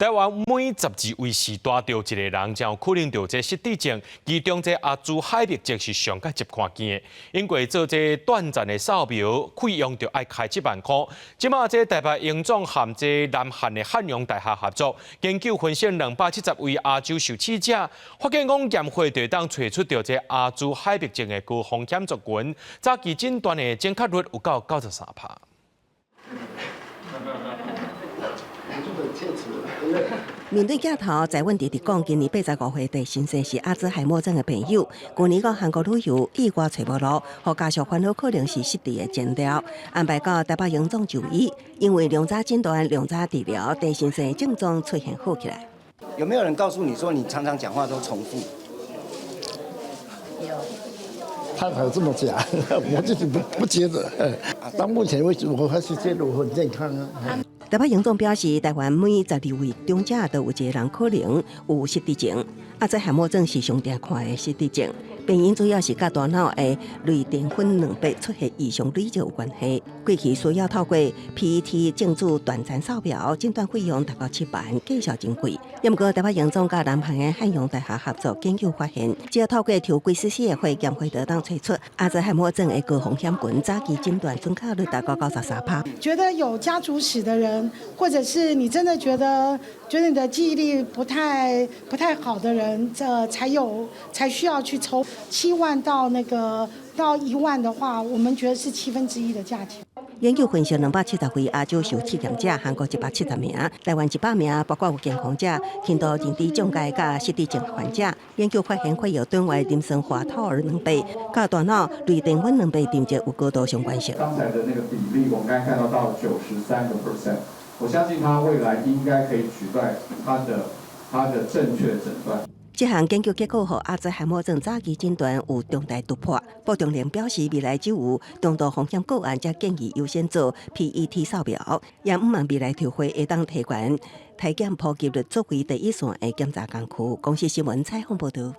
台灣每12位序大著一個人，就有可能著這失智症，其中這阿茲海默症是上較捷看見的。因為做這短暫的掃描，費用就愛開7萬箍。這馬這台北榮總和這南韓的漢陽大學合作，研究分析270位亞洲受試者，發現講驗血就會當揣出著這阿茲海默症的高風險族群，早期診斷的準確率有到93%。面對鏡頭，翟允佇佇講，今年85歲鄭先生是阿茲海默症的朋友。舊年到韓國旅遊，意外揣無路，予家屬煩惱可能是失智的徵兆，安排到台北榮總就醫。因為良早診斷、良早治療，鄭先生症狀出現好起來。有沒有人告訴你說，你常常講話都重複？有。他有這麼講，我自己不覺得。到目前為止，我還是覺得我很健康啊。台北榮總表示，台灣每12位長者都有一個人可能有失智症。阿茲海默症是上常看的失智症，病因主要是佮大腦的類澱粉蛋白出現異常累積有關係。過去需要透過 PET 正子斷層掃描診斷費用達到7萬，價數真貴。毋過台北榮總佮南韓的漢陽大學合作研究發現，只要透過抽幾絲絲的血驗血就當揣出阿茲海默症的高風險群，早期診斷準確率達到93%。覺得有家族史的人，或者是你真的覺得你的記憶力不太好的人，這才需要去抽7萬到那個到1萬的話，我們覺得是1/7的價錢。研究分析270位亞洲受試驗者，韓國170名，台灣100名，包括有健康者、輕度認知障礙佮失智症患者。研究發現，血液轉為磷酸化兔兒蛋白，佮大腦類澱粉蛋白沉積有高度相關性。剛才的那個比例，我們剛才看到到93%，我相信它未來應該可以取代它的正確診斷。這項研究結果，予阿茲海默症早期診斷有重大突破。布中寧表示，未來只有中度風險個案，才建議優先做 PET 掃描，也向望未來抽血會當提懸體檢普及率作為第一線的檢查工具。公視新聞採訪報導。